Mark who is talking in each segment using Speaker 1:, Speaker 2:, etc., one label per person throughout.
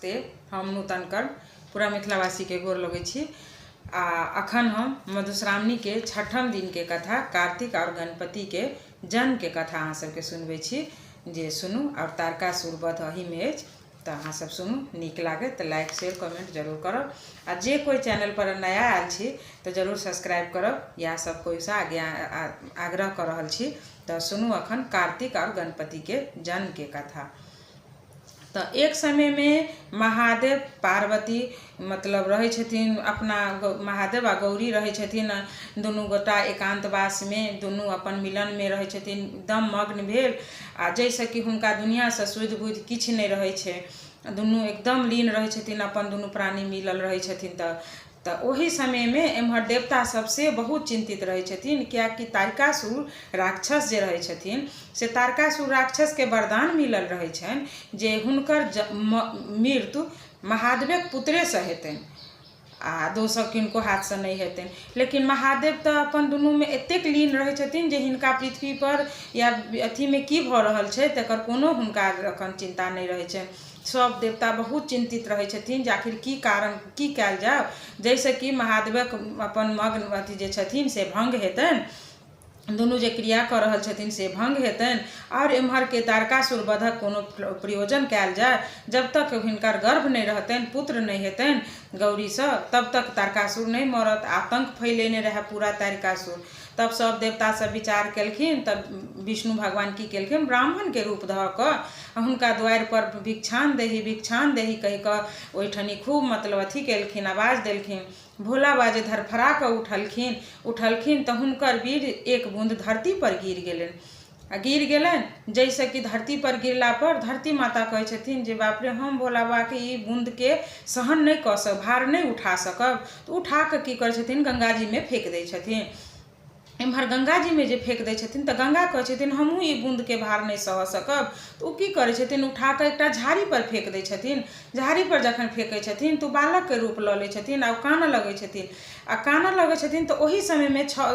Speaker 1: नमस्ते। हम नूतन कर्ण पूरा मिथिलावासीके गोर लगै छी। आ अखन हम मधुश्रावणीके छठम दिनके कथा कार्तिक आओर गणपतिके जन्मके कथा अहाँ सबके सुनबै छी, जे सुनू। आओर तारकासुर वध एहिमे अछि, तऽ अहाँ सब सुनू। नीक लागत तऽ लाइक शेयर कमेंट जरूर करब। आ जे कोइ चैनल पर नया आयल छी तऽ जरूर सब्सक्राइब करब। इएह सब कोइसँ आज्ञा आग्रह कऽ रहल छी। तऽ सुनू अखन कार्तिक आओर गणपतिके जन्मके कथा। तऽ एक समयमे महादेव पार्वती मतलब रहै छथिन अपना, महादेव आ गौरी रहै छथिन दुनू गोटा एकान्तवासमे। दुनू अपन मिलनमे रहै छथिन एकदम मग्न भेल, आ जाहिसँ कि हुनका दुनिआँसँ सुधि बुधि किछु नहि रहै छै। दुनू एकदम लीन रहै छथिन, अपन दुनू प्राणी मिलल रहै छथिन। तऽ ओहि समयमे एम्हर देवता सब से बहुत चिन्तित रहै छथिन, किएकि तारकासुर राक्षस जे रहै छथिन से तारकासुर राक्षसके वरदान मिलल रहै छनि जे हुनकर मृत्यु महादेवक पुत्रेसँ हेतनि आ दोसर किनको हाथसँ नहि हेतनि। लेकिन महादेव तऽ अपन दुनूमे एतेक लीन रहै छथिन जे हिनका पृथ्वीपर या अथीमे की भऽ रहल छै तकर कोनो हुनका एखन चिन्ता नहि रहै छनि। सभ देवता बहुत चिन्तित रहै छथिन जे आखिर की कारण, की कयल जाय जाहिसँ कि महादेवक अपन मग्न अथी जे छथिन से भङ्ग हेतनि, दुनू जे क्रिया कऽ रहल छथिन से भङ्ग हेतनि, आओर एम्हरके तारकासुर वधक कोनो प्रयोजन कयल जाय। जब तक हिनकर गर्भ नहि रहतनि, पुत्र नहि हेतनि गौरीसँ, तब तक तारकासुर नहि मरत। आतङ्क फैलेने रहए पूरा तारकासुर। तब सभ देवता सब विचार केलखिन। तब विष्णु भगवान की केलखिन? ब्राह्मणके रूप धऽ कऽ हुनका दुआरिपर भिक्षान देही, भिक्षान देही कहि कऽ ओहिठनी खूब मतलब अथी केलखिन, आवाज देलखिन। भोला बाबा जे धड़फड़ा कऽ उठलखिन, उठलखिन तऽ हुनकर वीर एक बून्द धरतीपर गिर गेलनि आ गिर गेलनि, जाहिसँ कि धरतीपर गिरलापर धरती माता कहै छथिन जे बाप रे, हम भोला बाबाके ई बून्दके सहन नहि कऽ सकब, भार नहि उठा सकब। तऽ उठा कऽ की करै छथिन? गङ्गाजीमे फेक दै छथिन। एम्हर गङ्गाजीमे जे फेक दै छथिन तऽ गङ्गा कहै छथिन, हमहूँ ई बून्दके भार नहि सह सकब। तऽ ओ की करै छथिन? उठा कऽ एकटा झाड़ीपर फेक दै छथिन। झाड़ीपर जखन फेकै छथिन तऽ ओ बालकके रूप लऽ लै छथिन आ ओ कानऽ लगै छथिन। आ कानऽ लगै छथिन तऽ ओहि समयमे छओ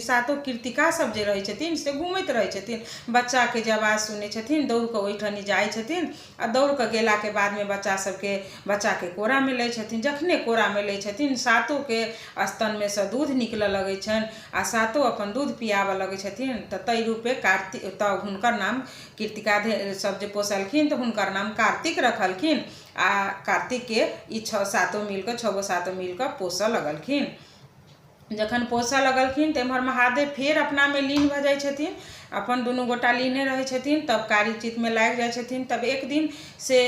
Speaker 1: सातो कृतिका सब जे रहै छथिन से घूमैत रहै छथिन। बच्चाके जे आवाज सुनै छथिन, दौड़ कऽ ओहिठनी जाइ छथिन आ दौड़ कऽ गेलाके बादमे बच्चा सबके बच्चाके कोरामे लै छथिन। जखने कोरामे लै छथिन, सातोके स्तनमे सँ दूध निकलऽ लगै छनि आ सातो अपन दूध पियाबऽ लगै छथिन। तऽ ताहि रूपे कार्तिक, तऽ हुनकर नाम कृतिका सब जे पोसलखिन तऽ हुनकर नाम कार्तिक रखलखिन। आ कार्तिकके ई छओ सातो मिल कऽ, छओ गो सातो मिल कऽ पोसऽ लगलखिन। जखन पोसऽ लगलखिन तऽ एम्हर महादेव फेर अपनामे लीन भऽ जाइ छथिन। अपन दुनू गोटा लीने रहै छथिन, तब कारी चितमे लागि जाइ छथिन। तब एक दिन से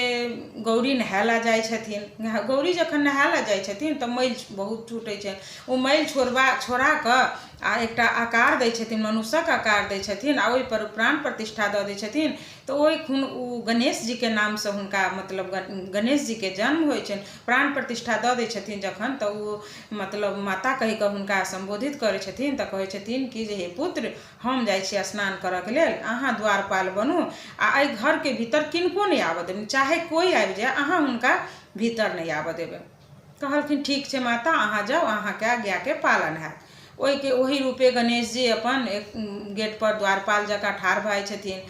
Speaker 1: गौरी नहाय लए जाइ छथिन। गौरी जखन नहाय लए जाइ छथिन तऽ मैल बहुत छूटै छै। ओ मैल छोड़बा छोड़ा कऽ आ एकटा आकार दै छथिन, मनुष्यक आकार दै छथिन आ ओहिपर प्राण प्रतिष्ठा दऽ दै छथिन। तऽ ओहि खून ओ गणेश जीके नामसँ हुनका मतलब गणेश जीके जन्म होइ छनि। प्राण प्रतिष्ठा दऽ दै छथिन जखन, तऽ ओ मतलब माता कहि कऽ हुनका सम्बोधित करै छथिन। तऽ कहै छथिन कि जे हे पुत्र, हम जाइ छी स्नान करऽके लेल, अहाँ द्वारपाल बनू आ एहि घरके भीतर किनको नहि आबऽ देबनि। चाहे कोइ आबि जाय, अहाँ हुनका भीतर नहि आबऽ देबै। कहलखिन, ठीक छै माता, अहाँ जाउ, अहाँके आज्ञाके पालन हैत। ओहिके ओहि रूपे गणेश जी अपन एक गेटपर द्वारपाल जकाँ ठाढ़ भऽ जाइ छथिन।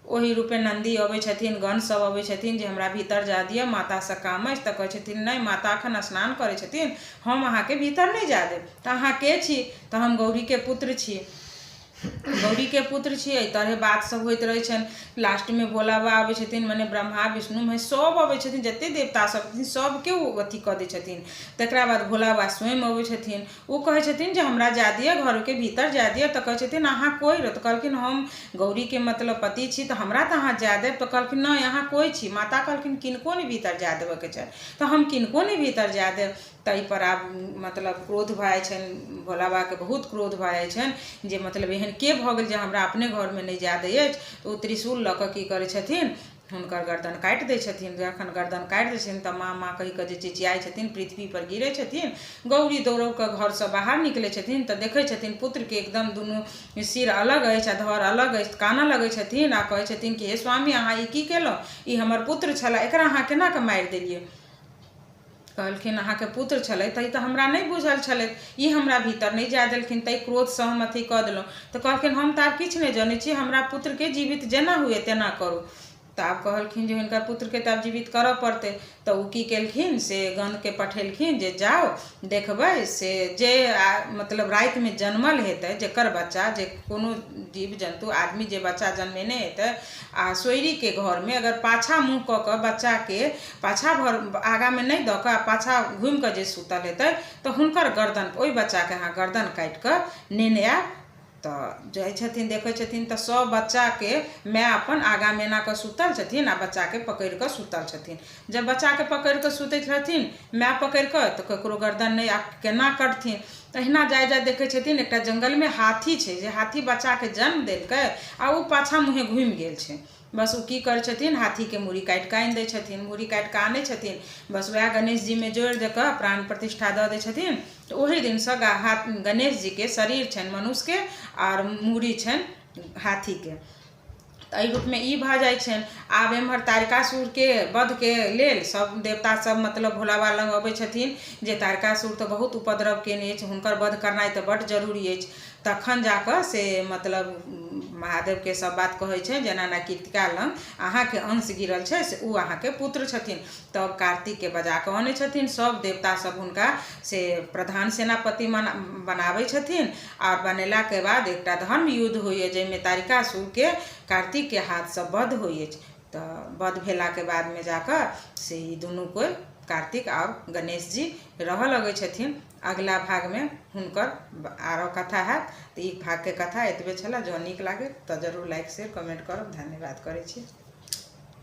Speaker 1: ओहि रूपे नन्दी अबै छथिन, गण सब अबै छथिन जे हमरा भीतर जाय दिअ, मातासँ काम अछि। तऽ कहै छथिन, नहि, माता एखन स्नान करै छथिन, हम अहाँके भीतर नहि जाय देब। तऽ अहाँ के छी? तऽ हम गौरीके पुत्र छी, गौरीके पुत्र छी। एहि तरहे बात सब होइत रहै छनि। लास्टमे भोला बाबा अबै छथिन, मने ब्रह्मा विष्णु महेश सब अबै छथिन, जते देवता सब छथिन सबके ओ अथी कऽ दै छथिन। तकरा बाद भोला बाबा स्वयं अबै छथिन। ओ कहै छथिन जे हमरा जाय दिअ, घरके भीतर जाय दिअ। तऽ कहै छथिन, अहाँ कोइ? तऽ कहलखिन, हम गौरीके मतलब पति छी, तऽ हमरा तऽ अहाँ जाय देब। तऽ कहलखिन, नहि, अहाँ कोइ छी? माता कहलखिन, किनको नहि भीतर जाय देबऽके छै, तऽ हम किनको नहि भीतर जाय देब। ताहिपर आब मतलब क्रोध भऽ जाइ छनि भोला बाबाके, बहुत क्रोध भऽ जाइ छनि जे मतलब एहन के भऽ गेल जे हमरा अपने घरमे नहि जाय दै अछि। तऽ ओ त्रिशूल लऽ कऽ की करै छथिन? हुनकर गर्दन काटि दै छथिन। जखन गर्दन काटि दै छथिन तऽ माँ माँ कहि कऽ जे चिचियाइ छथिन, पृथ्वीपर गिरै छथिन। गौरी दौड़ कऽ घरसँ बाहर निकलै छथिन तऽ देखै छथिन पुत्रके एकदम दुनू सिर अलग अछि आ धड़ अलग अछि। कानऽ लगै छथिन आ कहै छथिन कि हे स्वामी, अहाँ ई की केलहुँ? ई हमर पुत्र छलए, एकरा अहाँ केना कऽ मारि देलियै? कहलखिन, अहाँके पुत्र छलै तऽ ई तऽ हमरा नहि बुझल छलै। ई हमरा भीतर नहि जाय देलखिन, ताहि क्रोधसँ हम अथी कऽ देलहुँ। तऽ कहलखिन, हम तऽ आब किछु नहि जनै छी, हमरा पुत्रके जीवित जेना हुए तेना करू। तऽ आब कहलखिन जे हुनकर पुत्रके तऽ आब जीवित करऽ पड़तै। तऽ ओ की केलखिन से गणके पठेलखिन जे जाउ देखबै से जे मतलब रातिमे जनमल हेतै, जकर बच्चा, जे कोनो जीव जन्तु आदमी जे बच्चा जन्मेने हेतै आ सोइरीके घरमे अगर पाछाँ मुँह कऽ कऽ बच्चाके पाछाँ भर आगाँमे नहि दऽ कऽ आ पाछाँ घुमि कऽ जे सुतल हेतै तऽ हुनकर गर्दन, ओहि बच्चाके अहाँ गर्दन काटि कऽ नेने आयब। तऽ जाइ छथिन, देखै छथिन तऽ सभ बच्चाके माय अपन आगाँमे एना कऽ सुतल छथिन आ बच्चाके पकड़ि कऽ सुतल छथिन। जब बच्चाके पकड़ि कऽ सुतैत रहथिन माय पकड़ि कऽ, तऽ ककरो गर्दन नहि, आब केना कटथिन। तहिना जाय जाय देखै छथिन एकटा जङ्गलमे हाथी छै, जे हाथी बच्चाके जन्म देलकै आ ओ पाछाँ मुँहे घुमि गेल छै। बस ओ की करै छथिन, हाथीके मूड़ी काटि कऽ आनि दै छथिन। मूड़ी काटि कऽ आनै छथिन, बस वएह गणेश जीमे जोड़ि दऽ कऽ प्राण प्रतिष्ठा दऽ दै छथिन। तऽ ओही दिनसँ गणेश जीके शरीर छनि मनुष्यके आओर मूड़ी छनि हाथीके। तऽ एहि रूपमे ई भऽ जाइ छनि। आब एम्हर तारकासुरके वधके लेल सभ देवता सब मतलब भोला बाबा लग अबै छथिन जे तारकासुर तऽ बहुत उपद्रव केने अछि, हुनकर वध करनाइ तऽ बड्ड जरूरी अछि। तखन जाकऽ से मतलब महादेवके सब बात कहै छै जे एना एना कृतिका लग अहाँके अंश गिरल छै, से ओ अहाँके पुत्र छथिन। तब कार्तिकके बजा कऽ अनै छथिन सब देवता सब, हुनका से प्रधान सेनापति बनाबै छथिन। आओर बनेलाके बाद एकटा धर्म युद्ध होइए जाहिमे तारिकासुरके कार्तिकके हाथसँ वध होइ अछि। तऽ वध भेलाके बादमे जाकऽ से ई दुनू कोइ कार्तिक आओर गणेश जी रहऽ लगै छथिन। अगिला भागमे हुनकर आरो कथा हैत। तऽ ई भागके कथा एतबे छलए। जँ नीक लागै तऽ जरूर लाइक शेयर कमेंट करब। धन्यवाद करै छी।